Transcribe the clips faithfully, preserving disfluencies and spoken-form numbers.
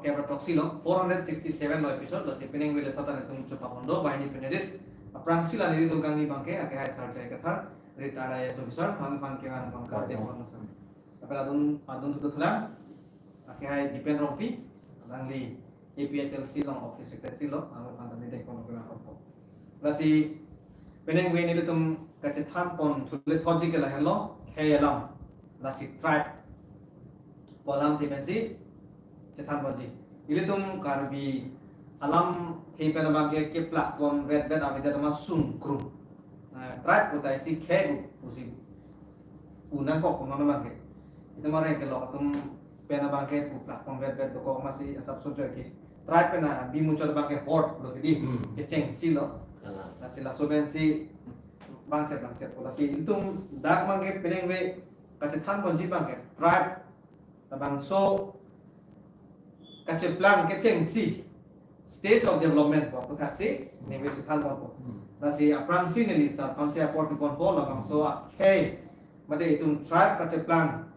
Kepra toksi lo, four hundred sixty-seven lo episode, lasi penang vele thatan itum chupa hondo, banghini panelist. Aphrangsi la nelitum kangni abangke, akehai Sar J I Kathar, retired I A S officer, hang pan kevang abang kardom. Kardom. Apel adun, adun tutu thulang, akehai Dipen Rongpi, alangli A P H L C along office secretary lo, hang pan tani dek kono kevang kopo. Lasi penang vele nelitum kachethan pon thule thotji ke lahenlo, khei alam, lasi tribe pu alamthe pensi chethan ponji. Ilitum Karbi alamthe pen abangke keplak pon vet vet avedet ma sungkrung. Eh, tribe pu ta isi khei pu pusi pu nangkok pu non abangke. Itum areng kelok atum pen abangke pu plak pon vet vet dokok masi asap sojoi ke. Tribe pen abi muchot abangke horde lo ke di. Hmm. Kechengsi lo. Kalang. Lasi laso pensi bangchet bangchet pu. Lasi itum dak abangke penang vele kachethan ponji abangke tribe labangso kacheplang kechengsi stage of development pu aputhaksi neli chethan ponpo. Hmm. Lasi aphrangsi neli sar aphansi apor tu ponpo labangso akhei mate itum tribe kacheplang,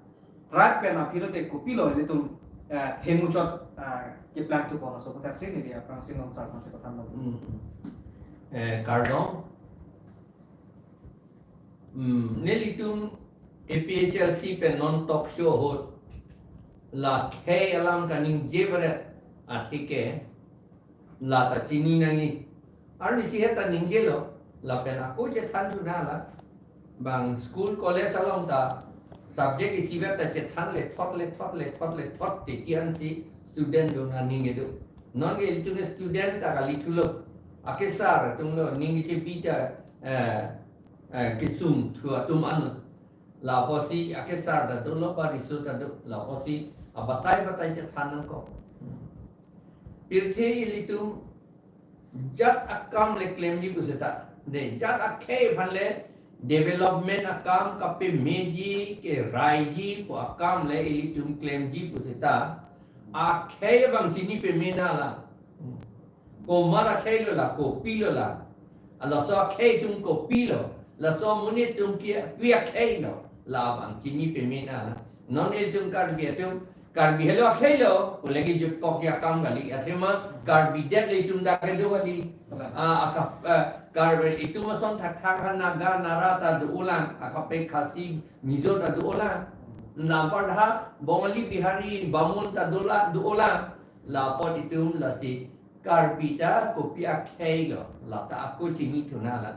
tribe pen aphi lote kopilo ilitum, eh, themuchot, eh, keplang tu pon, laso aputhaksi neli aphrangsi non sar aphansi pathan lo. Hmm. Eh, kardom. Hmm, nelitum A P H L C pen non talk show ahut la khei alam kaningje beret atheke la ta chini nangji. Arnisi he ta ningjelo, lapen ako chethan thu na la. Bang school college along ta subject isivet ta chethan le thot le thot le thot le thot te kian si student do na ning edu. Non ke ilitum student ta kali thulo. Akesar atum lo ning chepi ta, eh, eh, kesung thu atum an. Lapusi akesar ta dolo, ba riso ta do. Lapusi abatai batai chethan nangkok. Pirthe ilitum jat akam le klemji pusita. Ne, jat akhei aphan le development akam kapemeji keraiji pu akam le ilitum klemji pusita. Akhei abang chini peme na la. Komat akhei lo la, kopilo la. Laso akhei atum kopilo. Laso amonit atum ki, kopi akhei lo. Labang chini peme na la. Non ilitum Karbi atum, Karbi helo akhei lo, ulagi jutkok ya kam kali, athema Karbi det le itum dak kedo kali. Ah, akap, eh, Karbi itum ason thakthak ha Naga, Nara ta do-olang, akaprek Khasi, Mizo ta do-olang. Lapar ha Bongali, Bihari, Bamun ta dola, do-olang. Lapot itum lasi Karbi ta kopi akhei lo, la ta ako chini thu na la.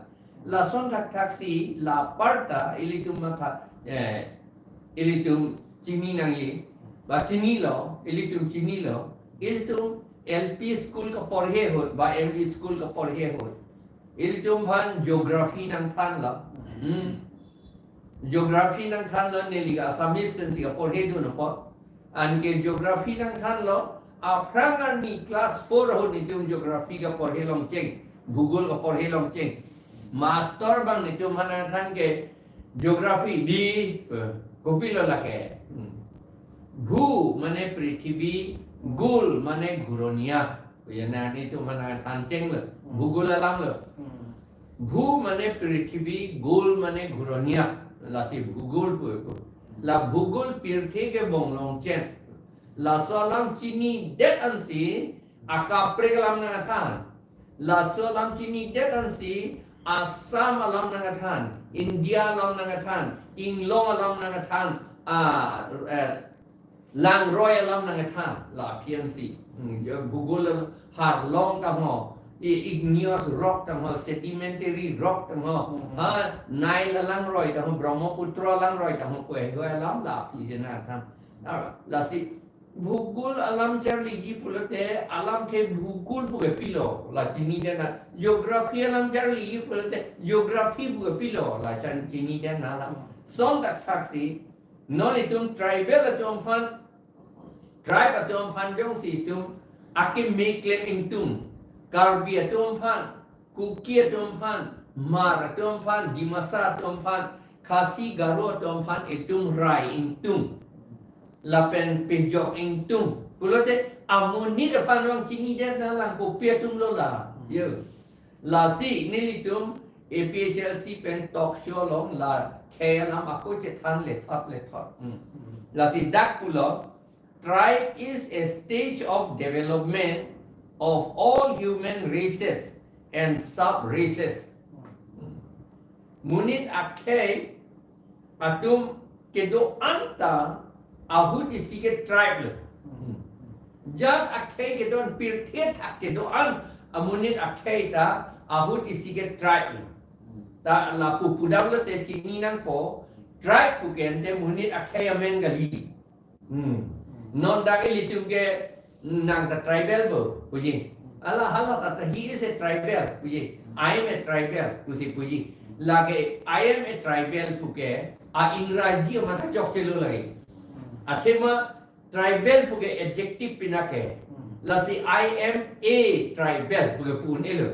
Lason thakthaksi lapar ta ilitum matha, eh, ilitum chini nangji, ba chinilo, ilitum chinilo, ilitum L P school kaporhe ahut, ba M E school kaporhe ahut. Ilitum aphan geography nangthanlo. Hmm. Geography nangthanlo, neli ke Assamese pensi kaporhedun apot. Anke geography nangthanlo, aphrang arni class four ahut itum geography kaporhe longcheng, bhugol kaporhe longcheng. Master abang itum aphan nangthan ke geography di, eh, kopilo lake. Hmm. Bhu mane prithibi, gol mane ghuroniya. Ko ya na itum aphan nangthan chenglo, hmm, bhugol alam lo. Hmm. Bhu mane prithibi, gol mane ghuroniya. Lasi bhugol pu, pu. La bhugol pirthe kebong longcheng. Laso alam chinidet ansi akaprek alam nangthan. Laso alam chinidet ansi Assam alam nangthan, India alam nangthan, inglong alam nangthan, ah, eh, langroi alam nangthan, la aphi ansi. Hmm, ya, bhugol alam, harlong tangho, i-, igneous rock tangho, sedimentary rock tangho, hmm, ha, Nile alangroi tangho, Brahmaputra alangroi tangho, ko ehoi alam la aphi je nangthan. Ah, lasi, bhugol alam charliji pulote, alamthe bhugol pu kepilo, la chinidet na, geography alam charliji pulote, geography pu kepilo, la chan chinidet na alam. Lason thakthaksi, non itum tribal atum aphan, tribe atum aphan jongsi itum akeme klem ingtung, Karbi atum aphan, Kuki atum aphan, Hmar atum aphan, Dimasa atum aphan, Khasi Garo atum aphan itum rai ingtung, lapen pejok ingtung pulote amonit aphan abang chinidet na lang, kopi atum lo la. Hmm. Yo. Lasi nelitum A P H L C pen talk show along la khei alam ako chethan le thot le thot. Hmm. Hmm. Lasi dak pulo, tribe is a stage of development of all human races and sub-races. Monit akhei atum kedo-an ta ahut isi ke tribe lo. Jat akhei kedo-an, pirthe thak kedo-an amonit akhei ta ahut isi ke tribe lo. Ta lapu pudamlote chini nangpo, tribe pu ke ante monit akhei amen kali. Hmm. Non dak ilitum ke nang ta tribal bo, puji. Hala, hala ta, ta, he is a tribal, puji. I am a tribal, pusi, puji. Lake I am a tribal pu ke a Ingraji amat ta chokchelo lake. Athema tribal pu ke adjective pinake. Lasi I am a tribal pu ke pu un-elo.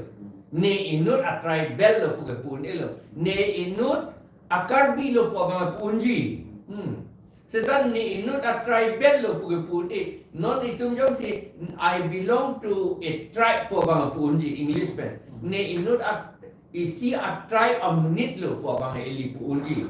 Ne inut a tribal lo pu ke pu un-elo. Ne inut a Karbi lo pu abang pu unji. Hmm. Seta ne inut a tribal lo pu ke pu un-e. Non itum jongsi I belong to a tribe pu abang pu unji English pen. Ne inut a, isi a tribe amonit lo pu abang ili pu unji.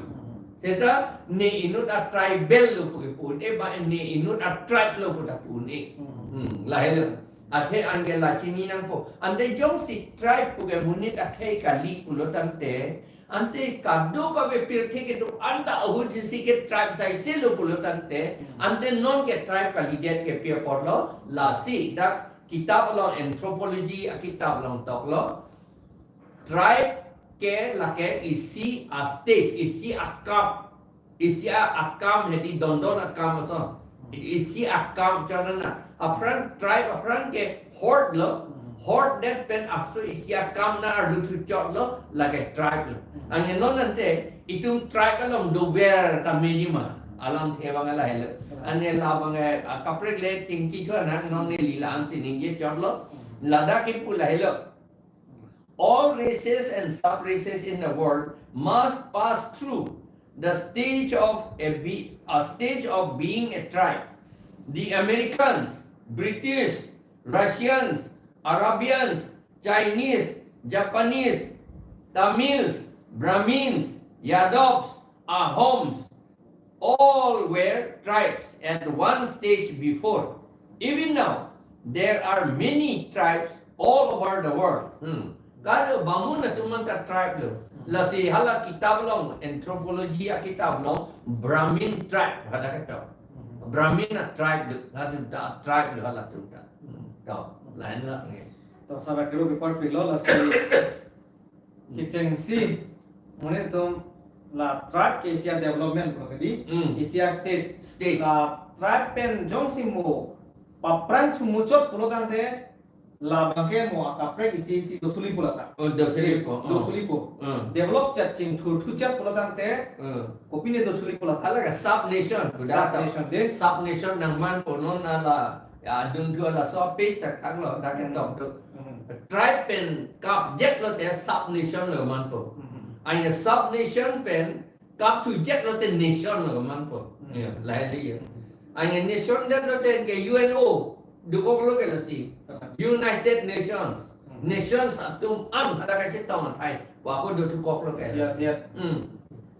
Seta ne inut a tribal lo pu ke pu un-e, ba ne inut a tribe lo pu ta pu un-e. Hmm, lahelo. Athe anke la chini nangpo. Ante jongsi tribe pu ke monit akhei kali pulo tangte, ante kadokave pirthe kedo-an ta ahut isi ke tribe saise lo pulo tangte, ante non ke tribe kalidet ke pi apotlo, lasi dak kitab along, anthropology akitab along toklo. Tribe ke lake isi a stage, isi a cup, isi a akam, hedi dondon akam ason. Isi akam chonana. Aphrang tribe aphrang ke horde lo. Horde det pen akso isi akam na arlu thuchot lo, lake tribe lo. Anke non ante itum tribe along dover ta meji ma. Alamthe abang lahelo. Ane labang, eh, kaprek le chingki thua nang non neli la-an si ningje chotlo. Ladak kipu lahelo. All races and sub-races in the world must pass through the stage of a be-, a stage of being a tribe. The Americans, British, Russians, Arabians, Chinese, Japanese, Tamils, Brahmins, Yadavs, Ahoms, all were tribes at one stage before. Even now, there are many tribes all over the world. Hmm. Kado Bamun atum an ta tribe lo. Lasi hala kitab along, anthropology akitab along, Brahmin tribe hadak ketok. Brahmin a tribe lo, hadak ta tribe lo halatum ta. Hmm. To, lain la nge. To, sabe kero bipar pilo, lasi kechengsi, monit atum la tribe ke isi a development pulo kedi, Hmm. isi a stage. Stage. La tribe pen jongsi mo paphrang thu muchot pulo tangte, labang ke mo akaprek isi isi dothulipo lata. Oh, dothulipo, oh. Dothulipo. Hmm. Develop chat chingthur thuchot pulo tangte, Hmm. kopine dothulipo lata. Hala ke sub nation, Sub nation de. Sub nation nangmanpo, non hala, ya, adun thu hala so page ta khanglo, dak Hmm. dok dok. Hmm. Tribe pen kapjek lote sub nation lo manpo. Hmm. Anke sub nation pen kap thuchot lote nation lo manpo. Hmm. Ya, lahelo ya. Anke nation det lote ke U N O dokok lo ke lasi. Hmm. United Nations. Hmm. Nations atum an hadak kachetong athai. Wa ko dothukok lo ke. Siap, siap. Hmm.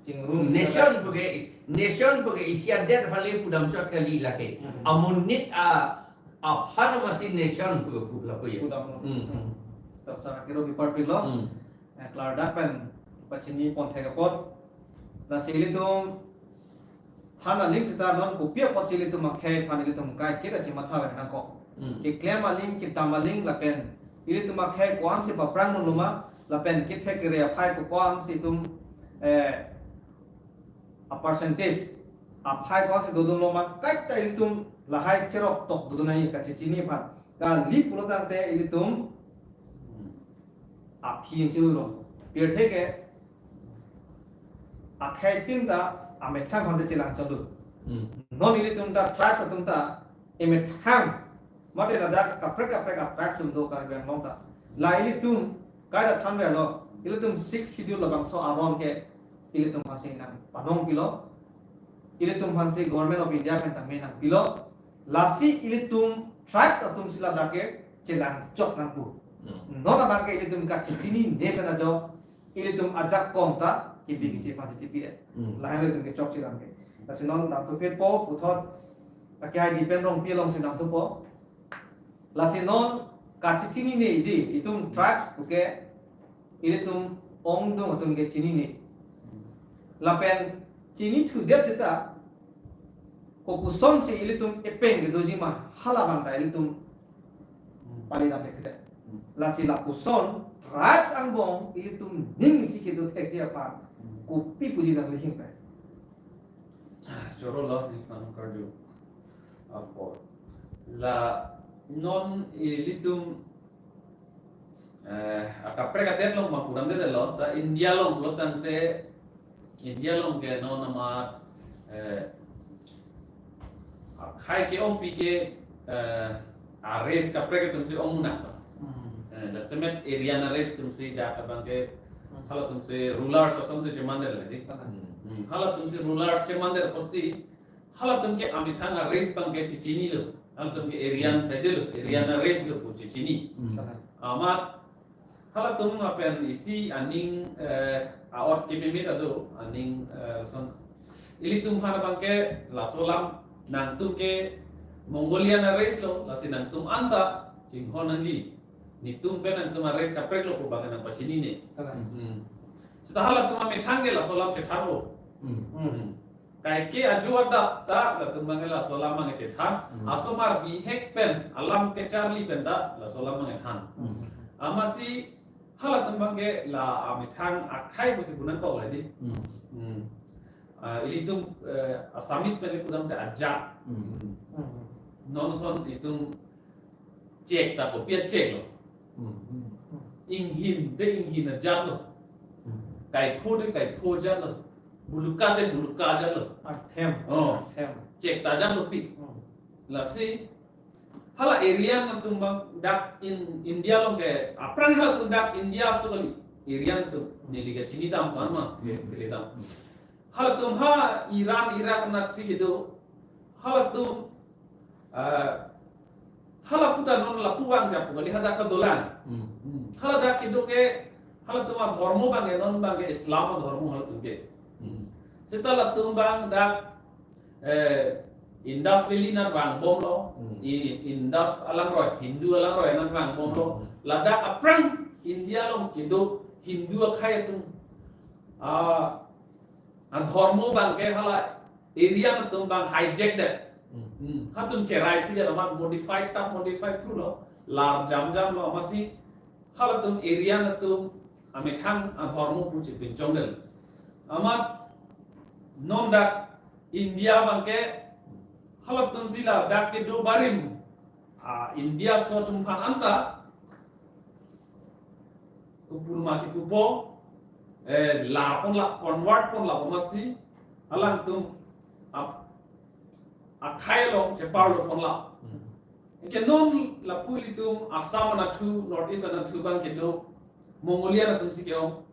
Chingrum Nation siap. Pu ke, nation pu ke isi adet aphan le pudam chot kali lake. Hmm. Amonit a, aphan amatsi nation pu ke pu lapu ya. Pudam. Hmm. Hmm. To, sabe kero bipar pilo. Hmm. Eh, klardak pen pachini pon thek apot. Lasi ilitum than aling seta non kopi apotsi ilitum akhei aphan ilitum kaiketa chimatha ave nangkok. Hmm. Keklem aling, kedam aling lapen ilitum akhei ko-ansi paphrang dunlo ma, lapen kethek kere aphai ko-ansi itum, eh, a percentage aphai ko-ansi dodunlo ma, kaita ilitum lahai cherok tok dodun nangji kachechini aphan. Kali pulo tangte ilitum aphi chilulo. Pirthe ke akhei tin ta amethang aphansi chelang chotlo. Hmm. Non ilitum ta tribes atum ta emethang mate ladak kaprek kaprek a tribes atum do Karbi Anglong ta. La ilitum kaita thanverlo, ilitum Sixth Schedule labangso aron ke ilitum aphansi nangpanong pilo. Ilitum aphansi Government of India pen tame nangpilo. Lasi ilitum tribes atumsi ladak ke chelang chot nangpo. Hmm. Non abang ke ilitum kachechinine pen ajok, ilitum ajakong ta kipi Hmm. kichi aphansi chipi. Hmm. Lahai ilitum ke chokche lam ke. Lasi non lam thupet po, puthot Kake hai di pen Rongpi alongsi nangthupo. Lasi non kachechinine di, itum tribes puke ilitum ongdung atum ke chinine. Lapen chinithudet seta, kopusonsi ilitum epeng kedoji ma, hala abang ta ilitum pali dam thekthedet. Lasi lapuson tribes angbong ilitum ning isi kedo thekji aphan kopi puji nangli hingpet? Ah, choro lo, nephan karju apot. La non ilitum, eh, akaprek adet along ma pudamdedetlo, ta India along pulo tangte, India along ke non amat, eh, akhai ke-ongpi ke, eh, a-race kaprek atumsi ong munak to. Eh, jasemet Aryan a-race atumsi dak abang ke, halatumsi rulers asonsi chemandet lagi. Hmm, halatumsi rulers chemandet apotsi, halatum ke amethang a-race abang ke chechinilo. Halatum ke Aryan side lo, Aryan a-race lo pu chechini. Amat halatum lapen isi aning, eh, a-ot kememe ta do, aning, eh, son. Ilitum aphan abang ke laso alam, nangtum ke Mongolian a-race lo, lasi nangtum anta chinghon nangji. Netum pen nangtum a-race kaprek lo pu abang nangpachinine. Hmm. Seta halatum amethang ke laso alam chethanlo. Hmm. Kaike ajo adap ta latum abang ke laso alam abang chethan. Hmm. Asomar bihek pen, alam kecharli pen ta laso alam abang than. Hmm. Amatsi halatum abang ke la amethang akhai pusi punangkok lagi. Hmm. Hmm. Ah, ilitum, eh, Assamese pen pudamte ajat. Hmm. Non ason itum Chek ta kopi achek lo. Hmm. Inghin te inghin ajat lo. Hmm. Kaipho te kaipho ajat lo. Buluka te buluka ajat lo. Athem. Oh. Athem. Chek ta ajat lo pi. Hmm. Lasi hala Aryan atum abang dak in India along ke aphrang halatum dak India aso kali. Aryan atum neli ke chini dam kan ma. Hmm. Neli dam. Hmm. Halatum ha Iran, Iraq anatsi kedo. Halatum, ah, hala puta non lapu vang japu kali hadak kedolang. Hmm. Hmm. Haladak kedo ke, halatum adhormo abang ke, non abang ke Islam adhormo halatum ke. Hmm. Seta latum abang dak, eh, Indus Valley anat vangbomlo. Hmm. I-, Indus alangroi, Hindu alangroi anat vangbomlo. Hmm. Ladak aphrang India along kedo Hindu akhai atum. Ah, adhormo abang ke hala Aryan atum abang hijack det. Hmm. Hmm. Halatum cherai pi amat modify ta modify pulo. Lar jam jam lo amatsi halatum Aryan atum amethang adhormo pu chepinchong det. Amat non dak India abang ke halatumsi ladak kedo barim. Ah, India aso atum aphan anta kupulma kipupo, eh, la pon la convert pon la amatsi alangtum ap-, akhai along cheparlo pon la. Hmm. Anke non lapu ilitum Assam anathu, North East anathu abang kedo Mongolian atumsi ke-ong.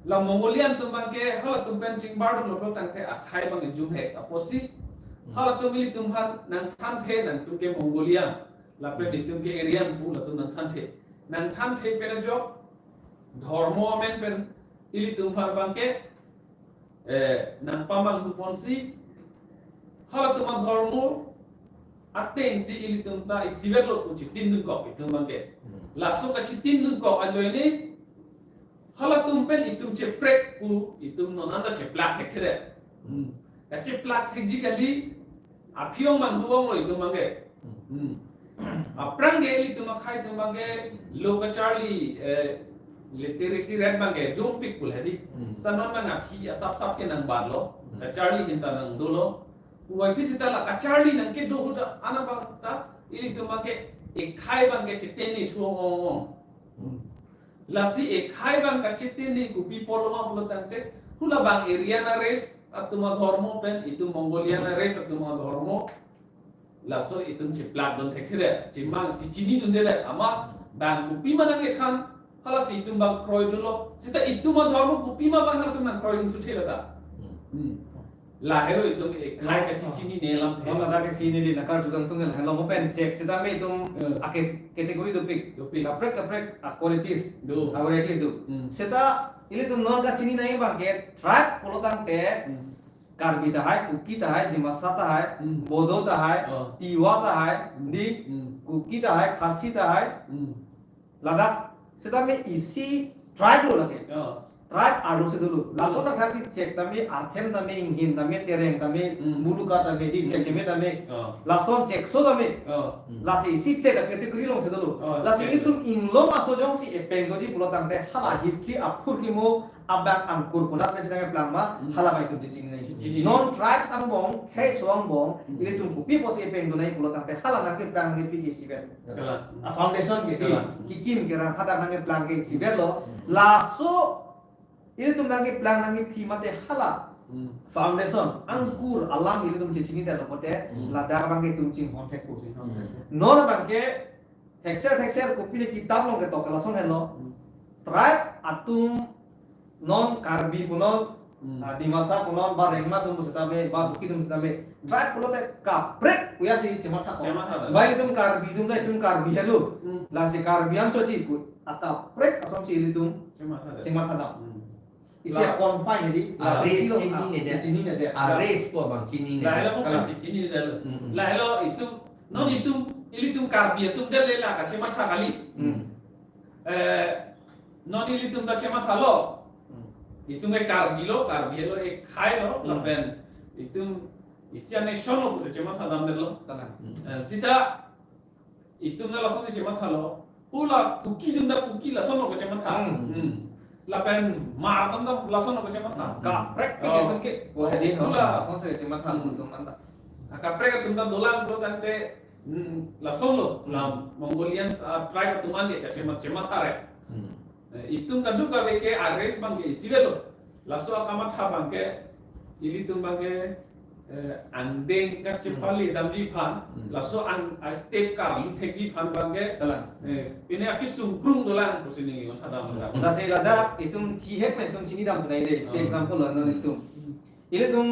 La Mongolian atum abang ke halatum pen chingbardunlo tangte akhai abang jumhek apotsi. Hmm. Halatum ilitum aphan nangthanthe nangtum ke Mongolian. Lapen, hmm, itum ke Aryan pu latum nangthanthe. Nangthanthe pen ajok dhormo amen pen ilitum aphan abang ke, eh, nangpamanghu ponsi halatum adhormo atengsi ilitum ta isivet lo pu chitin dunkok itum abang ke. Hmm. Laso kachitin dunkok ajoine halatum pen itum cheprek pu itum non anta cheplak thekthedet. Hmm. Kacheplak thekji kali, aphi ong manghu onglo itum abang ke. Hmm. Aphrang ke ilitum akhai atum abang ke lo kacharli, eh, literacy rate abang ke jompik pu hedi. Hmm. Seta non abang aphi asap sap ke nangbarlo. Hmm. Kacharli ahin ta nangdolo. Puvoiphit seta la kacharli nangkedo ahut an abang ta ilitum abang ke ekhai abang ke chitene thu ong ong. Hmm. Lasi ekhai abang kachitene kopi apotlo ma pulo tangte, hula abang Aryan a-race atum adhormo pen itum Mongolian a-race atum adhormo laso itum cheplak dun thekthedet, chimang chichinidundedet, amat abang kopima nangkethan, halasi itum abang kroidunlo, seta itum adhormo kopima abang halatum nangkroidun thuthe lata. Hmm. Hmm. Lahelo itum ekhai kachichinine alamthe. Non ladak ke chinine nangkarju kangtung ke lahelo mo pen chek seta me itum, eh, ake category dopik. Dopik. Kaprek kaprek a-qualities. Do. A-varieties do. Hmm. Seta ilitum non kachini nangji abang ke tribe pulo tangte. Hmm. Karbi tahai, Kuki tahai, Dimasa tahai, Hmm. Bodo tahai, Oh. Tiwa tahai, Hmm. di Hmm. Kuki tahai, Khasi tahai, Hmm. ladak setame isi tribe lo lake. Oh. Tribe arlo si dolo. Lason Hmm. thakthak si Chek tame, Arthem tame, Inghin tame, Tereng tame, Hmm. Muluka tame, di Chek Hmm. Heme tame. Oh. Lason Chekso tame. Oh. Hmm. Lasi isi Chek a-category along si dolo. Oh, Lasi Chek. ilitum inglong aso jongsi epeng doji pulo tangte hala history aphurkimo abang angkur konat pen si nangkeplang ma, Hmm. hala abang itum chechini nangji. Chechini. Non tribes angbong, khei so angbong, Hmm. ilitum kopi pusi epeng do nangji pulo tangte hala nangkeplang nangkepi ke isivet. Kalang. A-foundation ke, Kalang. kikim kerang hadak nangkeplang ke isivet lo. Hmm. Laso ilitum nangkeplang nangkepi mate hala Hmm. foundation, angkur alam ilitum chechini detlo pote, Hmm. ladak abang ke itum chinghon thekpo. Chinghon thekpo. Non abang ke thekser thekser kopine kitap along ketok ke lason helo. Hmm. Tribe atum non Karbi punon, Hmm. ah, Dimasa punon, ba Rengma atum setame, ba Kuki atum setame. Tribe pulote kaprek puya si chematha ko. Chematha ko. Ba itum Karbi atum ta itum Karbi helo. Hmm. Lasi Karbi an choji pu. Akaprek asonsi ilitum Chematha ko. chematha dam. Hmm. Isi La- a-confine di, la- Race isi lo, chini ah, ne de. chini ne de. Ah, race ko abang chini ne de. Lahelo ko Kalang. chini ne de. Hmm, hmm. Lahelo itum, non Hmm. itum, ilitum Karbi atum de le la kachematha kali. Hmm. Eh, non ilitum ta chemathalo. Hmm. Itum e Karbi lo, Karbi lo, e khei lo, Hmm. lapen itum isi a-nation lo pusi chematha dam detlo. Kalang. Hmm. Eh, seta itum ta lasonsi chemathalo. Pu la Kuki atum ta Kuki lason lo kachematha. Hmm. Hmm. Lapen Hmar atum ta lason lo kachematha. Hmm. Kaprek Oh. itum ke. Oh, hedi Pu la lasonsi chematha Hmm. itum anta. Ah, kaprek atum ta dolang pulo tangte, hmm, lason lo, Hmm. la Mongolian, ah, tribe atum an ke kachemat-, chematha re. Hmm. Eh, itum kadokave ke a-race abang ke isivet lo. Laso akamatha abang ke, ilitum abang ke, eh, angdeng kachepale Hmm. damji aphan, Hmm. laso ang, a-step karlu thekji aphan abang ke, Kalang. eh, pine akesung krung dolang pusi neli matha dam dam. Lasi ladak itum thihek pen itum chini dam sunai de. Si Oh. example lo non itum. Hmm. Ilitum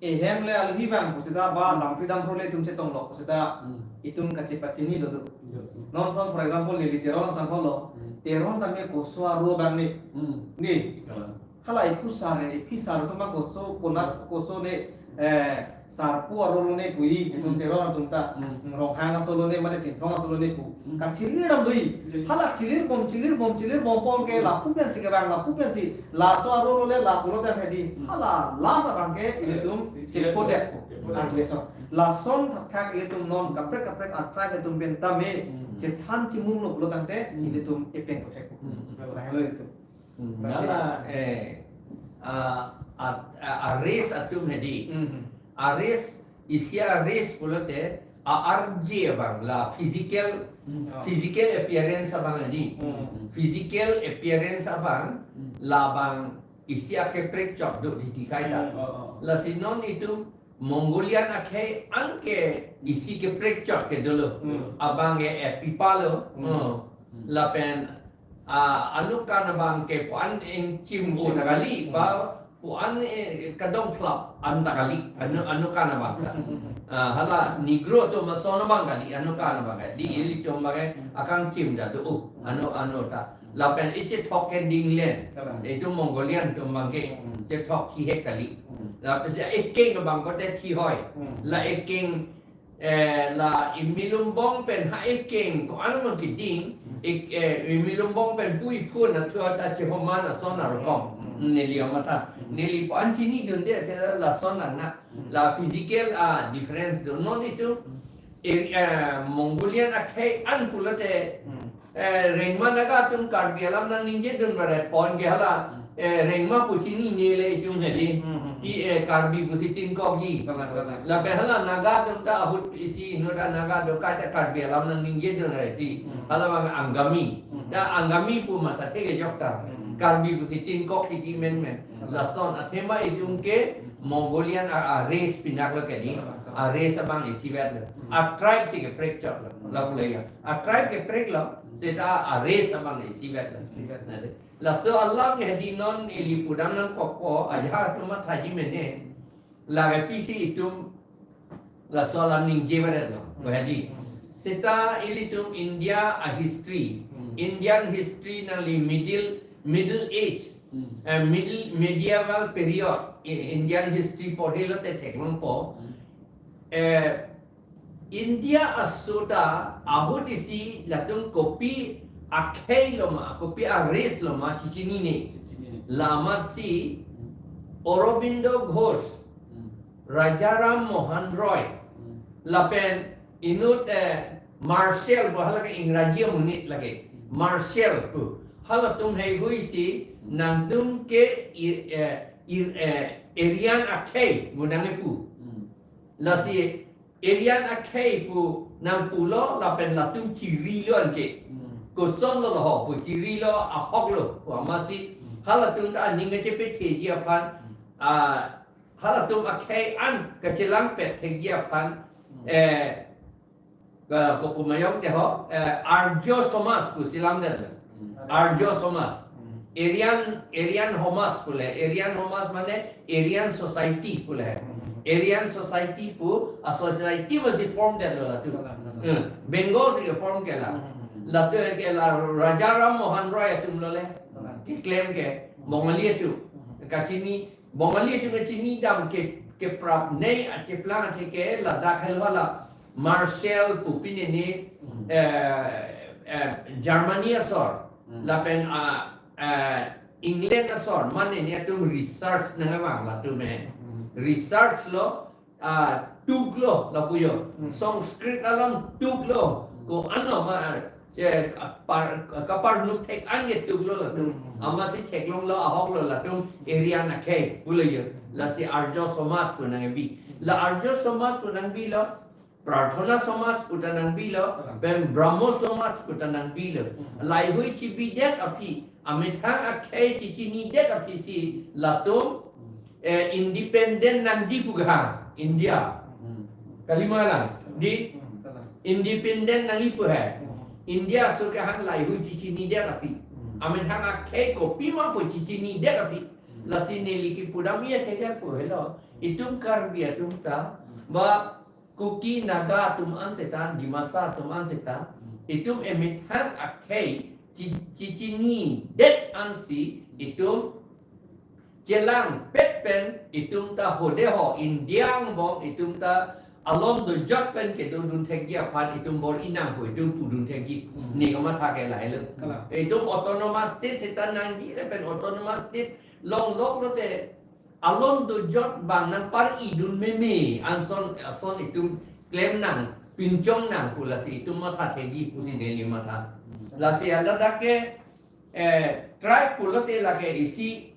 ehem le alohi abang pusita ba Hmm. damphri damphro le itum chetong lo pusita Hmm. itum kachepachini dodo. Iya. Non son, for example, neli Teron asangho lo. Hmm. Teron tame koso aro abang ne. Hmm. Ne. Kalang. Hala iphu sar, iphi sar atum abang koso konat Hmm. koso ne, eh, sarpo aro lo ne pu, itum Hmm. Teron atum ta. Hmm. Ronghang aso lo ne, mane Chinthong aso lo ne pu. Hmm. Kachilir dam do. Iya. Hala chilir bom, chilir bom, chilir bom pon ke Hmm. lapu pensi kevang, lapu pensi laso aro lo le lapu lo tang hedi. Hmm. Hala last abang ke ilitum Eh, chepo det po. Chepo det. Arleson. Lason thakthak ilitum non kaprek kaprek a-tribe atum pen tame Hmm. chethan chimum lo pulo tangte Hmm. ilitum epeng ko thek po. Hmm. Lahelo ilitum. Hmm. Lasi Nala, eh, a, a, a, a-race atum hedi. Hmm. A-race, isi a-race pulote, a-arje abang la physical, Hmm. physical appearance abang hedi. Hmm. Physical appearance abang, Hmm. labang isi akeprek chok do di tikai ta. Hmm, oh, oh. Lasi non itum Mongolian akhei an ke isi keprek chok ke dolo. Hmm. Abang ke epipa lo. Hmm. Oh. Hmm. Lapen, ah, anut kan abang ke pu-an ingchim Ingchim. ta kali, Hmm. ba pu-an, eh, kadongphlap an ta kali. Anu, anut kan abang ta. Hmm. Ah, hala Negro atum ason abang kali, anut kan abang kali. Di Hmm. ilitum abang ke Hmm. akangchim ta do. Hmm. Anu, anu ta. Lapen ichethok ke dinglen. Kalang. Itum Mongolian atum abang ke Hmm. chethok thihek kali. Hmm. Lapen si ekeng abang kote thihoi. Hmm. La ekeng, eh, la Imilumbong pen ha ekeng ko-an abang keding, Hmm. ek, eh, Imilumbong pen pu iphun athua ta chehoman ason arokom. Hmm. Neli amatha. Hmm. Neli pu-an chinidunde se lason nang na. Hmm. La physical a difference do. Non itum Hmm. eh, eh, Mongolian akhei an pulote, Hmm. eh, Rengma Naga atum Karbi alam nangningje dun baret pon ke hala, Hmm. eh, Rengma pu chinine le itum hedi. Hmm, hmm, hmm. Ti, eh, Karbi pusi tinkokji. Kalang, kalang. Lapen hala Naga atum ta ahut isi inut a-Naga do kaita Karbi alam nangningje dun baret si. Hmm. Hala abang Angami. Hmm. Ta Angami pu matha thek ajok ta. Hmm. Karbi pusi tinkok titi menmen. Hmm. Lason athema itum ke Mongolian a, a-race pinak lo kali, Kalang, kalang. a-race abang isivet lo. Hmm. A-tribe si keprek chok lo, Hmm. lapu lo ya. A-tribe keprek lo, Hmm. seta a-race abang isivet lo. Isivet. Nade. Laso alam ke hedi non ili pudam nangkokpo, ajahak atum mathaji mene. Lake pisi itum laso alam ningje baret lo, Hmm. hedi. Hmm. Seta ilitum India a-history, Hmm. Indian history nangli Middle, Middle Age, Hmm. Eh, middle medieval period, i- Indian history porhelo te theklongpo. Hmm. Eh, India aso ta ahut isi latum kopi akhei loma, kopi a-race loma chichinine. Chichinine. Lamatsi Hmm. Aurobindo Ghosh, Hmm. Rajaram Mohan Roy, Hmm. lapen inut, eh, Marshall pu, hala ke Ingraji amonit lake. Hmm. Marshall pu. Halatum heihui si nangtum ke i-, eh, i-, eh, Aryan akhei pu nangkepu. Hmm. Lasi Aryan akhei pu nangpulo lapen latum chirilo anke. Hmm. Kosonlo laho pu chirilo, ahoklo pu amatsi. Hmm. Halatum ta aning kachepetheji aphan, Hmm. ah, halatum akhei an kachelangpet thekji aphan, Hmm. eh, ka, kopu ma yong te ho, eh, Arjo Somaj pu si lamdet. Hmm. Arjo Somaj. Hmm. Aryan, Aryan Somaj pule. Aryan Somaj mane Aryan Society pule. Hmm. Aryan Society pu, a society masi form detlo latum. Hmm. Hmm. Bengal si ke-form ke la. Hmm. Latum ke la Rajaram Mohan Roy atum lo le. Hmm. Keklem ke, Hmm. Bongali atum. Hmm. Kachini Bongali atum kachini dam ke, keprap nei acheplang athe ke ladak helo la Marshall pu pine ni, Hmm. eh, eh, Germany asor, Hmm. lapen, ah, eh, England asor, mane ni atum research nangvang latum eh. Hmm. Research lo, ah, tuklo lapu jo. Hmm. Sanskrit alam tuklo. Hmm. Ko-an lo ma, eh, kapar, kaparnuk thek an ke tuklo latum. Hmm. Amatsi theklonglo, ahoklo latum Aryan akhei pulo jo. Lasi Arjo Somaj pu nangkebi. La Arjo Somaj pu nangbilo, Prarthana Somaj pu ta nangbilo, Hmm. pen Brahmo Somaj pu ta nangbilo. Hmm. Laheihui chibidet aphi, amethang akhei chichinidet aphi si latum, Hmm. eh, independent nangji pu ha India. Hmm. Kalima lang, di Hmm. Kalang. Independent nangji pu hai. Hmm. India aso ke han laheihui chichinidet aphi. Hmm. Amethang akhei kopima pu chichinidet aphi. Hmm. Lasi neli kepudam ya thekar pu helo. Itum Karbi atum ta, Hmm. ba Kuki Naga atum an seta, Dimasa atum an seta, Hmm. itum emethang akhei chi-, chichinidet ansi, itum chelangpet pen, itum ta hode ho India angbong, itum ta alom dojot pen kedodun thekji aphan itum bor-i nang pu itum pudun thekji. Hmm. Ne kamatha ke lahelo. Kalang. Itum autonomous state seta nangji lapen autonomous state longlok lote alom dojot bang nangpar-idun meme, anson, ason itum klem nang, pinchong nang pu lasi itum matha thekji pusi neli matha. Hmm. Lasi ladak ke, eh, tribe pulote lake isi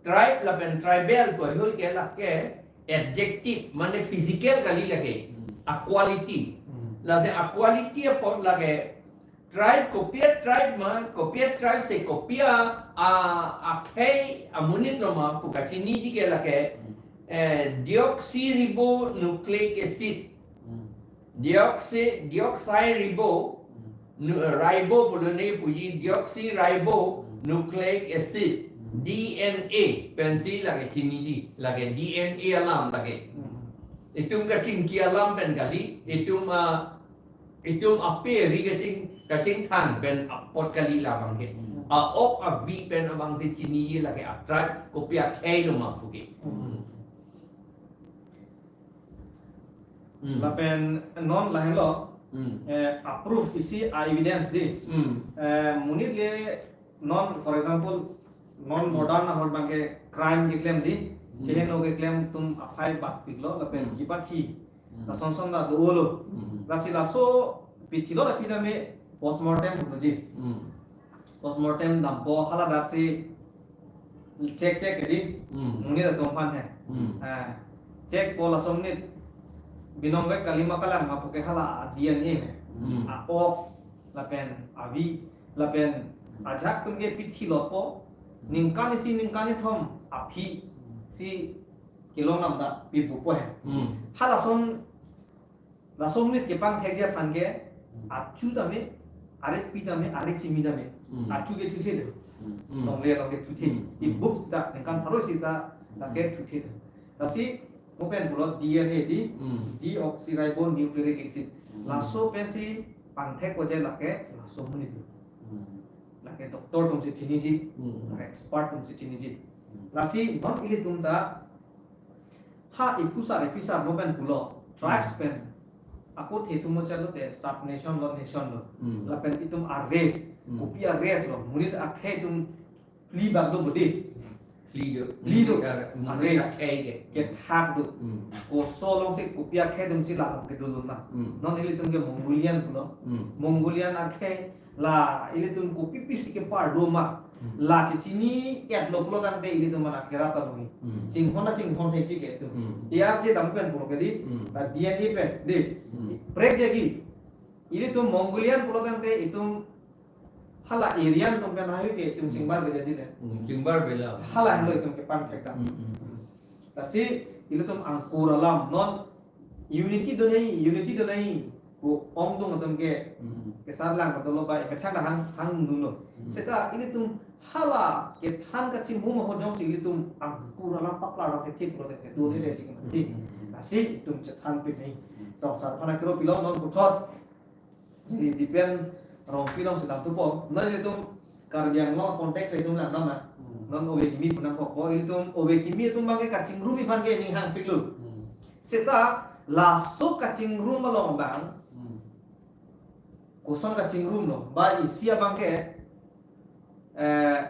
tribe lapen tribal pu heihui ke lake adjective, mane physical kali lake, Hmm. a quality. Hmm. Lasi a quality apot lake tribe kopi a-tribe ma, kopi a-tribe si kopi a, a, akhei amonit loma pu kachiniji ke lake, Hmm. eh, deoxyribonucleic acid. Hmm. Deoxy-, deoxyribo, Hmm. nu-, ribo pulo ne puji, deoxyribonucleic acid, Hmm. D N A, pensi lake chiniji, lake D N A alam lake. Hmm. Itum kachingki alam pen kali, itum, ah, itum ape ri kaching, kachingthang pen apot kali labang ke. Hmm. A-ok avi pen abang si chini lake a-tribe kopi akhei loma puke. Hmm. Hmm. Lapen non lahelo, Hmm. eh, a-proof isi a-evidence di. Hmm. Eh, monit le non, for example, non Hmm. modern ahut abang ke crime keklem di, Hmm. keheno keklem atum aphai batpiklo, lapen Hmm. kipathi. Hmm. Lason son ta dolo. Hmm. Lasi laso pithilot aphi tame postmortem pulo ji. Hmm. Postmortem dampo haladak si check check ke di. Hmm. Monit atum aphan he. Hmm. Ah, check po laso monit binong vek kalima kalang ma puke hala D N A he. Hmm. A-ok lapen avi lapen ajahak atum ke pithilot po. Hmm. Ningkan isi ningkan ithom aphi Hmm. si kelong nam ta pibupo he. Hmm. Halason laso monit kepangthekji aphan ke achu tame, are pi tame, are chimi tame. Hmm. Achu ke thuthe do. Hmm. Longle along ke thuthe. Hmm. I books ta ningkan pharo isi ta, ta ke Hmm. thuthe do. Lasi mo pen pulo D N A di, Hmm. deoxyribonucleic acid. Hmm. Laso pensi pangthek ko je lake laso monit do. Hmm. Lake doctor atumsi chiniji, Hmm. lake expert atumsi chiniji. Hmm. Lasi non ilitum ta ha iphusar iphusar mo pen pulo, tribes Hmm. pen akut hetu mo chalo te sub nation lo, nation lo. Hmm. Lapen itum a-race, Hmm. kopi a-race lo, monit akhei atum phli bak do bodi. Phli do. Phli do. Monit A-race. akhei ke. Kethak do. Hmm. Koson alongsi kopi akhei atumsi la along kedo lo ma. Hmm. Non ilitum ke Mongolian pulo. Hmm. Mongolian akhei la ilitum kopi pisi kepar do ma. Hmm. La chechini-et lo pulo tangte ilitum mana kerap ta longi. Hmm. Chinghon na chinghon he chike itum. Hmm. Arje dam pen pulo ke di. Hmm. La D N A pen di. Hmm. Prek jagi. Ilitum Mongolian pulo tangte itum hala Aryan atum pen ahui ke itum Hmm. chingbar bela ji de. Hmm, chingbar bela. Hala henlo itum kepan thek dam. Hmm, hmm, hmm. Lasi ilitum angkur alam non unity do nai, unity do nai. Ko ongdung atum ke Hmm. kesar lang atum lo ba methang dah hang, hang nuno. Hmm. Seta ilitum hala kethan kachimhum ahut jongsi ilitum angkur alam paklar lang thek thek lo de do ni de jing. Hmm. Di. Hmm. Lasi itum chethan pin nai. Hmm. Tong sar phana kero pilo non puthot. Jadi, depend rong pilong sedang tupo. Non ilitum Karbi Anglong context itum lang nama. Hmm. Non ove kimi pu nangkokpo, ilitum ove kimi atum abang ke kachingrum aphan ke ning hangpiklo. Hmm. Seta laso kachingrum along abang. Hmm. Koson kachingrum lo. Ba isi abang ke, eh,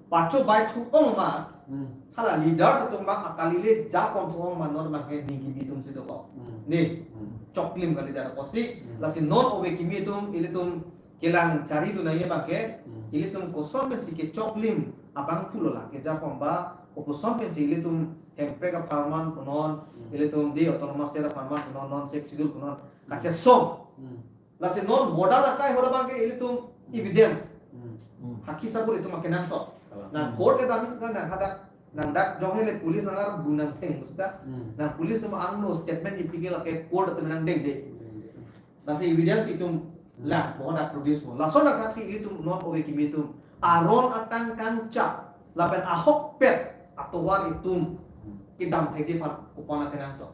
pacho bai thu ong ma, Hmm. hala leaders atum abang akali le ja kon thu ong ma non abang ke ning kimi atumsi dokok. Hmm. Ni, Hmm. choklim kali dak kosi, Hmm. lasi non ove kimi atum, ilitum kelang chari tu nai abang ke, Hmm. ilitum koson pensi kechoklim abang pulo la keja pom ba, koson pensi ilitum Hemprek apharman punon, Hmm. ilitum di Autonomous State apharman punon, non Sixth Schedule punon, Hmm. kachesong. Hmm. Lasi non modal akai ahut abang ke ilitum evidence. Hmm. Hmm. Hakhi sabut itum akenangsot. Kalang. Nang Hmm. court le dam seta nang hadak, nang dak jong hele police nang ar bunang theng seta. Hmm. Nang police atum angno statement ipikir lake court atum nangdengde. Hmm. Lasi evidence itum Hmm. lang, bohon dak produce mo. Lason dak si ilitum non ove kimi atum aron atang kangchak lapen ahokpet atovar itum Hmm. kedam thekji aphan kopan akenangsot.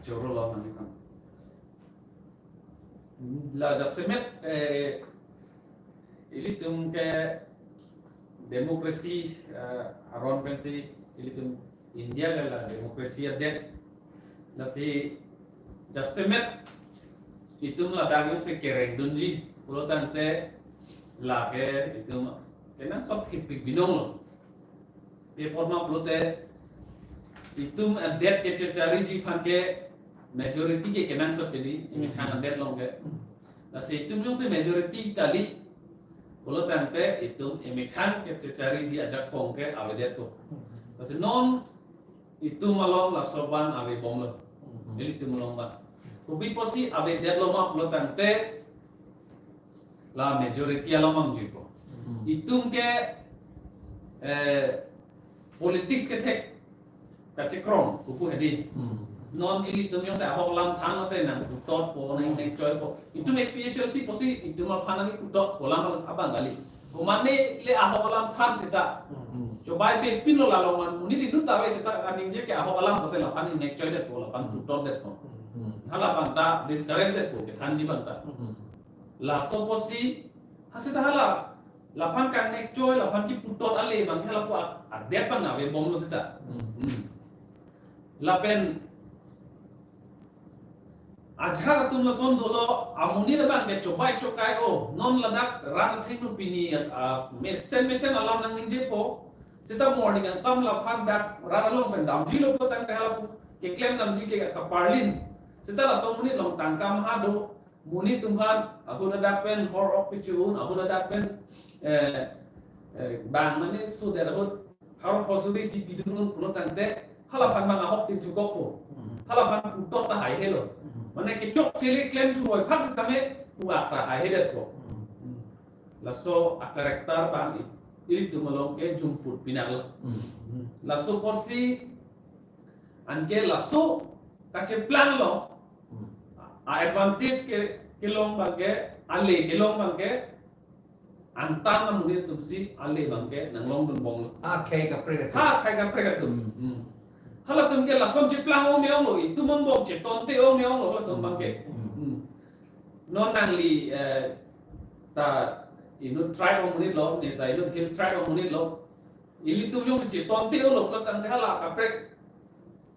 Choro lo mani kan. La jasemet, eh, ilitum ke democracy, eh, aron pensi ilitum India ke la democracy adet. Lasi jasemet itum ladak jongsi kereng dunji pulo tangte lake itum kenangsot hipik binong lo. Pi apot ma pulote itum adet kechechariji aphan ke majority ke kenangsot ke di, Hmm. emethang adet along ke. Hmm. Lasi itum jongsi majority kali pulo tangte itum emethang kechechariji ajakong ke avedetpo. Hmm. Lasi non itum along laso abang avebomlo. Hmm. Ilitum along abang. Kopi apotsi avedetlo ma pulo tangte la majority along abang juipo. Hmm. Itum ke, eh, politics kethek kachekrong, pupu hedi. Hmm. Non ilitum jongsi ahok alam than lote nang putotpo, nang Hmm. nangchoipo. Itum A P H L C apotsi itum aphan nangputotpo alam abang kali. Komane le ahok alam than seta. Hmm. Chobai pe pinlo la along man monit inut ta ave seta kaningje ke ahok alam pote laphan nangchoidetpo, laphan Hmm. putotdetpo. Hmm. Hala abang ta discourage detpo kethanji abang ta. Hmm. Laso apotsi, ha seta hala, laphan kangnekchoi, laphan keputot ale abang ke hala pu a-, adet abang avebomlo seta. Hmm. Hmm. Lapen ajahak atum lason dolo, amonit abang ke chobai chokai o, non ladak rat athengno pini, ah, mesen mesen alam nangningjepo, seta morning kangsam laphan dak rat along pen damjilo pulo tangte hala pu keklem damji ke kaparlin. Seta laso amonit along tangka maha do, monit atum aphan, ahut adak pen hor ok pichun, ahut adak pen, eh, eh, bang mane sudet ahut, hor phosuri si pidun un pulo tangte, hala aphan abang ahok tin chukokpo. Hmm. Hala aphan putot ta haihelo. Hmm. Mane kechokche le klem thuvoiphak sitame puak ta haihedetpo. Hmm. Hmm. Laso a-character abang i-, ilitum along ke jumput pinaklo. Hmm. Hmm. Laso apotsi anke laso kacheplang along, Hmm. a-advantage ke, kelong abang ke, ale kelong abang ke, angtan amonit atumsi ale abang ke nanglongdunbomlo. Ha akhei kaprek atum. Ha akhei kaprek atum. Hmm. Hmm. Halatum ke lason cheplang ong me onglo, itum angbong chetonte ong me onglo, halatum abang ke. Hmm. Hmm. Non nangli, eh, ta inut tribe amonit lo, ne ta inut hill tribe amonit lo. Ilitum jongsi chetonte-olo pulotangte hala kaprek,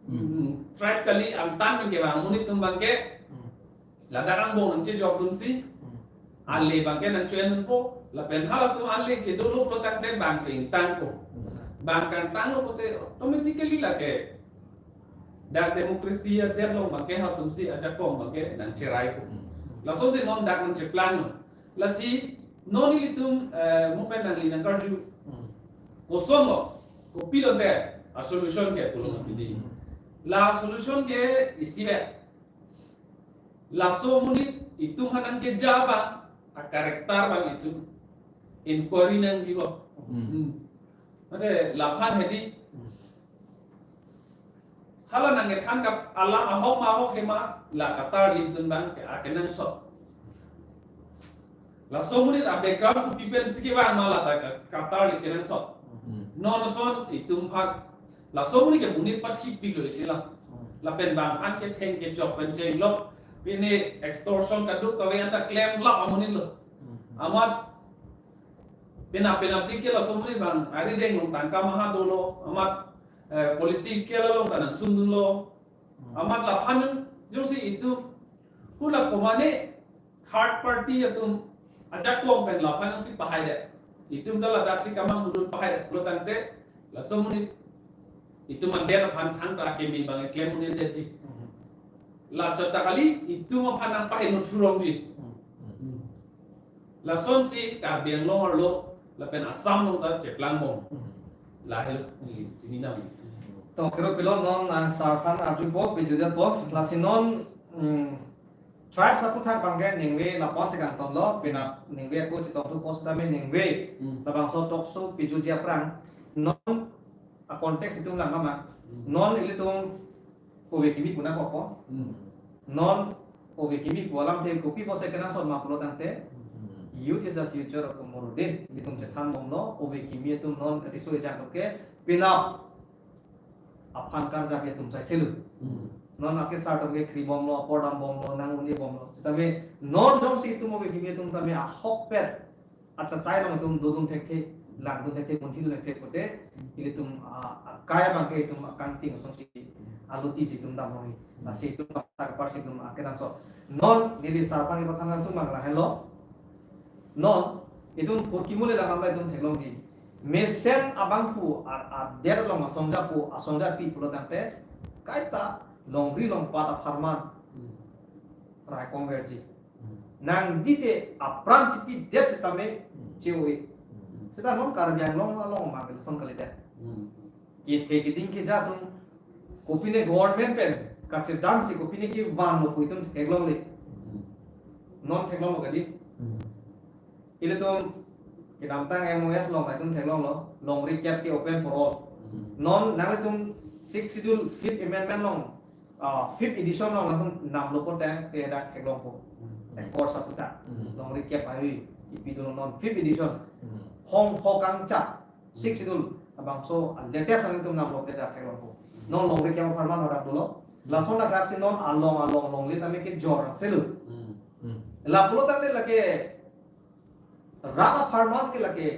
Hmm. mm, tribe kali angtan pen kevang amonit atum abangke. Hmm. Ladak angbong nangchejokdunsi. Hmm. Ale abangke nangcho-endunpo. Lapen halatum ale kedolo pulotangte bang si ingtangpo. Hmm. Bang kangtanglo pulote automatically lake dak democracy adet along abangke halatumsi ajakong abangke nangcheraipo. Hmm. Lasonsi non dak nangcheplanglo. Lasi non ilitum, eh, mo pen nangli nangkarju. Hmm. Kosonlo, kopi lote a-solution ke pulo Hmm. mati di. Hmm. La solution ke isi vet. Laso amonit itum aphan nangkeja abang, a-character abang itum inquiry nangjibo. Hmm. Hmm. Mate laphan hedi. Hmm. Hala nangkethan kap alam ahok ma ahok hema la katarlipdun abangke akenangsot. Laso amonit a-background kopi pensi kevang ma la ta ka-, katarlip kenangsot. Hmm. Non ason itum aphan laso amonit ke monit pathipiklo isi la. Hmm. Lapen bang aphan ketheng kechok pen chenglok. Pine extortion kadokave anta klemlap amonit lo. Hmm. Amat pina pina dike laso amonit abang arideng along tangka maha dolo. Amat, eh, political along ta nangsundunlo. Hmm. Amat laphan jongsi itum hula komane third party atum ajakong pen laphan si pahaidet. Itum ta ladaksi kamanghudun pahaidet pulotangte laso amonit itum adet aphan thangta keme abang eklem un-edetji. Hmm. Lachot ta kali itum aphan nangpaheno thurongji. Hmm. Lasonsi Karbi Anglong arlo lapen Assam along ta cheplangbom. Hmm. Lahelo, neli chininam. To, kero pilo non, ah, sir aphan arjupo, pejudetpo, lasi non, mm, tribes aputhak abangke ningve lapu-an si kangtonlo, pina ningve ako chetongthupo setame ningve, Hmm. labangso talk show pejuji aphrang, non a-context itum lang mama, Hmm. non ilitum ove kimi pu nangkokpo, Hmm. non ove kimi pu alamthe kopi pusi kenangsot ma pulotangte, Hmm. youth is the future of tomorrow, de, ilitum chethanbomlo, ove kimi atum non riso ejang ke, penap aphan karjap atum saiselo. Hmm. Non akesar atum ke khribomlo, apor dambomlo, nang un-ebomlo. Setame non jongsi itum ove kimi atum tame ahokpet achatai along itum dodun thekthe, langdun thekthe, munthidun thekthe pulote, ilitum, ah, akai abangke itum akangting asonsi alutisi itum damlongji. Hmm. Lasi itum apar si itum akenangsot. Non neli sir aphan kepathan atum abang lahelo. Non itum phurkimo le langdam ta itum theklongji. Mesen abangphu a, adet along asongjapo, asongjapi pulotangte kaita longri longpat apharman Hmm. raikom verji. Hmm. Nangji te apran chipidet setame Hmm. che-o-e. Hmm. Seta non Karbi Anglong along abangke lason kalidet. Hmm. Kethe keding keja atum kopine government pen kachedansi kopine kevanlo pu itum theklongle. Hmm. Non theklonglo kadi. Hmm. Ilitum kedamtang M O S along ta itum theklonglo, longri kep ke open for all. Hmm. Non nanglitum Sixth Schedule Fifth Amendment along, ah, Fifth Edition along nangtum namlo pulotangte dak theklongpo. Hmm. Accord aputhak. Hmm. Longri kep ahui, ipidun non Fifth Edition. Hmm. Hong pho kangchak. Sixth Schedule abangso, ah, latest nangtum namlo pulotangte dak theklongpo. Non longri kep apharman hadak dolo. Lason adak si non along along longle tame kejor selo. Hmm. Hmm. La pulotangte lake rat apharman ke lake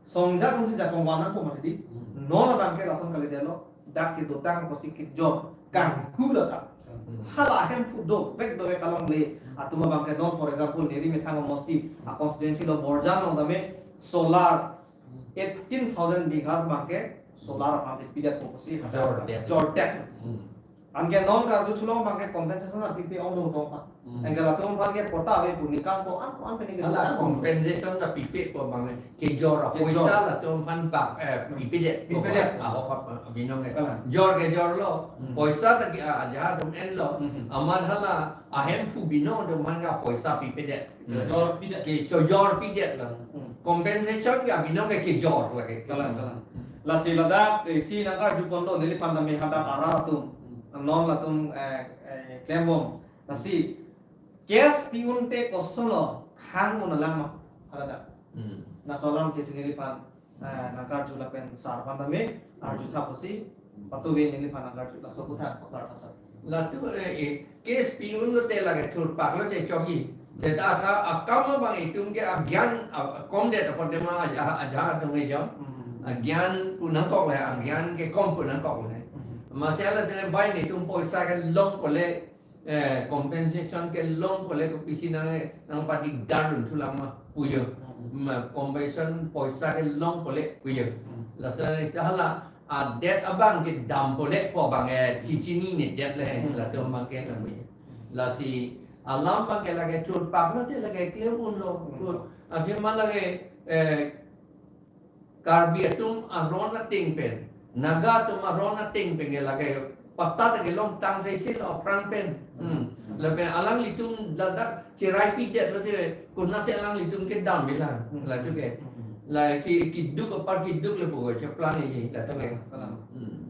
songja atumsi jakong vanangpo mati di. Hmm. Non abangke lason kalidetlo, dak kedotang pusi kejor kanghu lata. Hmm. Hala ahemphu dovek dovek alongle atum abangke non, for example, neli methang amosti a-constituency lo Borjan along tame solar Hmm. eighteen thousand bighas abangke solar aphan si pidetpo pusi Jordek. Jordek. Hmm. Anke non karju thulong abangke compensation ta pipe ongdung tong pa. Hmm. Anke latum aphan ke patta ave pu ningkan ko-an ko-an pen ke Hala ningkan ko-an. Compensation ta pipepo abang kejor Kejor. Poisa latum aphan bak, eh, Hmm. pipedet. Pipedet. Ahok apa binong ke. Kalang. Jor kejorlo. Hmm. Poisa ta ke, ah, aja dum enlo. Hmm. Amat hala ahemphu binong atum aphan ke poisa pipedet. Hmm. Jor pidet. Kejor pidet lang. Hmm. Compensation ke abinong ke kejor lake. Kalang, kalang. Lasi ladak, eh, si nangkarju ponlo, neliphan tame hadak arat atum. Hmm. Non latum, eh, eh, klembom. Lasi case pi-un te kosonlo, khang un alang ma, haladak. Hmm. Laso alamthe si neliphan, eh, nangkarju lapen sir aphan tame arju thap pusi, patuve neliphan nangkarju laso aputhak paklar thap sir. Latum, eh, eh, case pi-un lote lake thurpak lote chokji. Seta aka akam abang itum ke agyan a- komdet apot tema aja aja atum ke jam. Hmm. Agyan pu nangkok le, agyan ke kom pu nangkok le. Hmm. Masi hala tene bai netum poisa kelong pule, eh, compensation kelong pule kopisi nang nangpadik darun thulang ma puyo. Hmm. Ma compensation poisa kelong pule puyo. Hmm. Lasi hala adet abang kedam pule pu abang, eh, chichinine det le. Hmm. Latum abang ke la puyo. Lasi alam abang ke lake thurpak lote lake klem unlo. Hmm. Thur. Akhir ma lake, eh, Karbi atum aron ateng pen, Naga atum aron ateng pen ke lake patta ta kelong tang sai si lo aphrang pen. Hmm. Lapen alanglitum ladak cherai pidet lote konatsi alanglitum kedam bilang. Hmm. Latu ke. Hmm. La ki kiduk apar kiduk le pu cheplang e latu ke. Kalang. Hmm.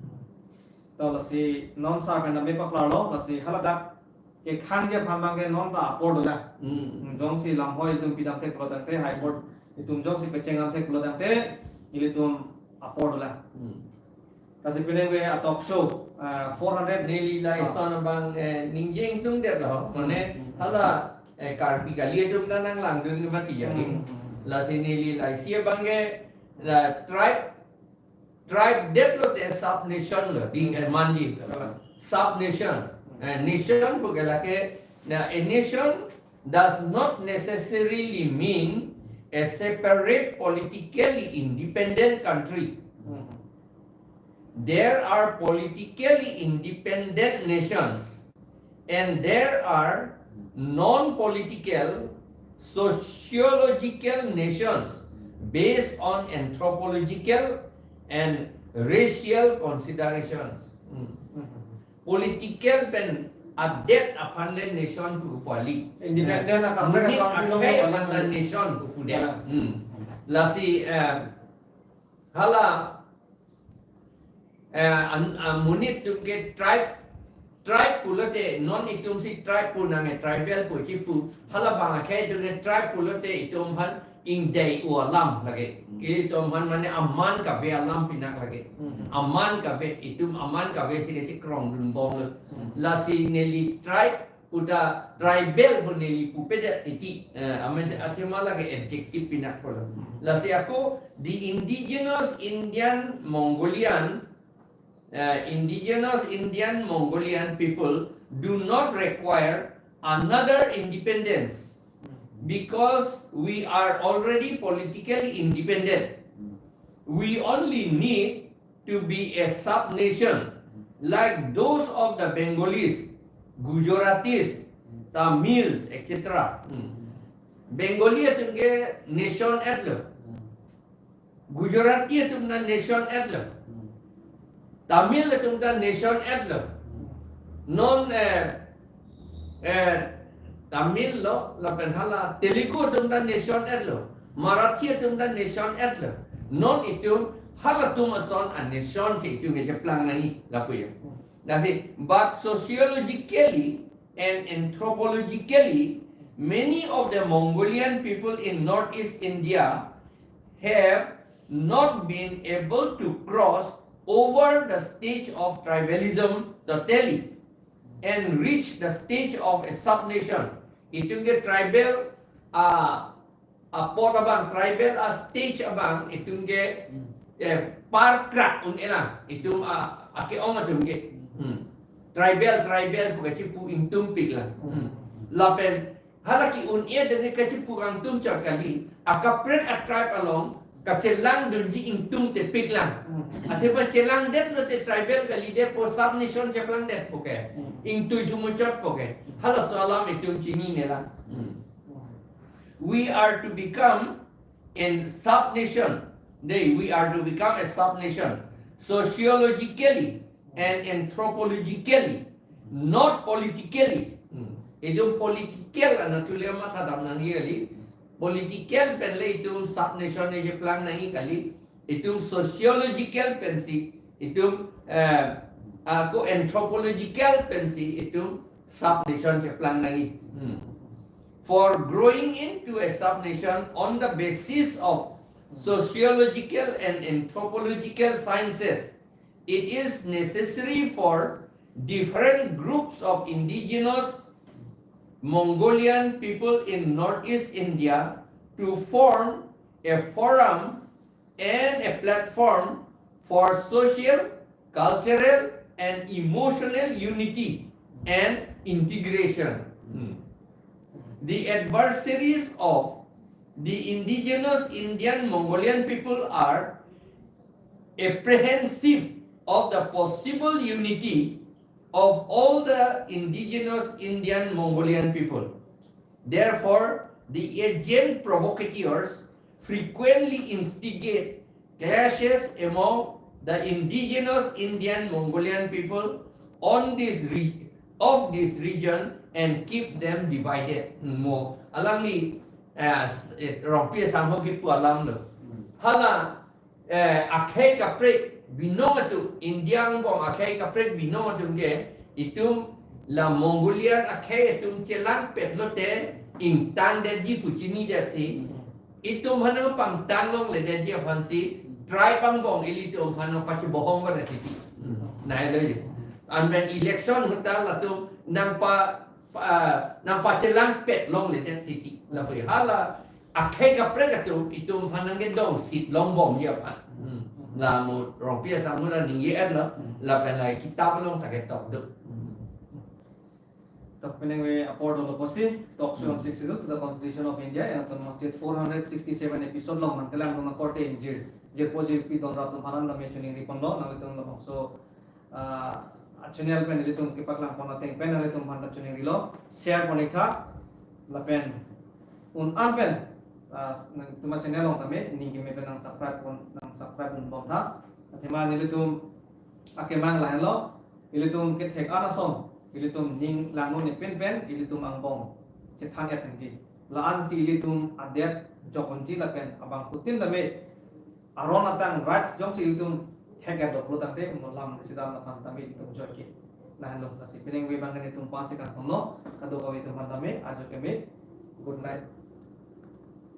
To lasi non sar pen name paklarlo, lasi haladak kekhangji aphan abang ke non ta apor dolang. Hmm. Hmm, jongsi lamhoi itum pidam thek pulo tangte, High Court itum jongsi pecheng dam thek pulo tangte, ilitum apor dolang. Hmm. Lasi pine ke a talk show, ah, four hundred. Neli la Ah. ison abang, eh, ningje ingtungdetlo. Mane Hmm. hala, eh, Karbi kali atum ta nanglangdun ke mati jadi. Hmm. Lasi neli la isi abang ke la tribe, tribe det lote sub nation lo di, eh, manji. Kalang. Sub nation. Eh, nation pu ke lake, na, a nation does not necessarily mean a separate politically independent country. Hmm. There are politically independent nations and there are non-political sociological nations based on anthropological and racial considerations. Hmm. Political pen adet aphan le nation pu pu kali. Independent akaprek monit akhei aphan le nation pu pu det. Ya. Hmm. Lasi, eh, hala, eh, an, an monit atum ke tribe, tribe pulote non itum si tribe pu nang e, tribal pu chipu. Hala bang akhei atum ke tribe pulote itum aphan ingdei u alam lake. Hmm. Itum aphan mane aman kave alam pinak lake. Hmm. Aman kave, itum aman kave si kechekrongdun bom lo. Hmm. Lasi neli tribe pu ta tribal pu neli pupedet titi. Eh, amen athema lake adjective pinak pulo. Hmm. Lasi ako, the indigenous Indian Mongolian, eh, indigenous Indian Mongolian people do not require another independence because we are already politically independent. We only need to be a sub-nation like those of the Bengalis, Gujaratis, Tamils, et cetera. Hmm. Bengali atum ke nation et lo. Gujarati atum ta nation et lo. Tamil atum ta nation et lo. Non, eh, eh, Tamil lo, lapen hala Telugu atum ta nation et lo. Marathi atum ta nation et lo. Non itum halatum ason a nation si itum kecheplang nangji lapu ya. Lasi, but sociologically and anthropologically, many of the Mongolian people in northeast India have not been able to cross over the stage of tribalism totally and reach the stage of a subnation. Itum ke tribal, ah, apot abang, tribal a stage abang, itum ke, eh, parkrak un-elang, itum a, ake-ong atum ke. Hmm. Tribal, tribal pu kachipu ingtumpik lang. Hmm. Lapen hala ke-un-e atum ke kachipu kangtum chot kali, akaprek a tribe along kachelangdunji ingtungtepik lang. Hmm. Athe ba chelangdet lote tribal kalidet pu subnation cheplangdet pu ke. Hmm. Ingtui thumu chot pu ke. Halaso alam itum chinine lang. Hmm. We are to become a subnation. They, we are to become a subnation sociologically and anthropologically, not politically. Hmm. Itum political anatule mathadam nangji kali. Political pen le itum subnation e cheplang nangji kali. Itum sociological pensi, itum, eh, ako anthropological pensi, itum subnation cheplang nangji. Hmm. For growing into a subnation on the basis of sociological and anthropological sciences, it is necessary for different groups of indigenous Mongolian people in Northeast India to form a forum and a platform for social, cultural, and emotional unity and integration. Hmm. The adversaries of the indigenous Indian Mongolian people are apprehensive of the possible unity of all the indigenous Indian Mongolian people. Therefore, the agent provocateurs frequently instigate clashes among the indigenous Indian Mongolian people on this re- of this region and keep them divided. Mo alangli, eh, s- eh, Rongpi asangho kipu alam lo. Hala, eh, akhei kaprek binong atum, India angbong akhei kaprek binong atum ke, itum la Mongolian akhei atum chelangpet lote ingtangdetji pu chinidetsi, itum aphan nangpangtang longledetji aphansi, tribe angbong ilitum aphan nangpachibohong ba titi. Nai lo ye. Anpen election ahut ta latum nangpa, pa, nangpachelangpet longledet titi. Lapu hala akhei kaprek atum itum aphan nangkedongsit longbomji aphan. Hmm. La mo Rongpi asangho ta ningje-et lo, lapen la kitap along ta ketok do. Hmm. Tok penang we apor dolo pusi, Talk Show Hmm. on Sixth Schedule to the Constitution of India and Autonomous State four hundred sixty-seven episode along nangkelang dun akorte ingjir. Jirpo jirpi don rat atum aphan tame choningri ponlo, nanglitum labangso, ah, channel pen ilitum kepaklang pon ateng pen nanglitum aphan ta choningrilo, share pon-ik tha, lapen un-an pen, ah, nangtum achannel along tame ning keme pen nangsubscribe pon, nangsubscribe dunbom tha. Athema nelitum akemang lahenlo, ilitum kethek an ason, ilitum ning langno ne pen pen, ilitum angbong chethan-et nangji. La-ansi ilitum adet jok unji lapen abangphutin tame aron atang rights jongsi ilitum thek-et doklo tangte mo lam kesidam aphan tame ilitum joike. Lahenlo, lasi penang we abang nelitum aphansi kangtonlo, kadokave atum aphan tame ajo keme. Good night.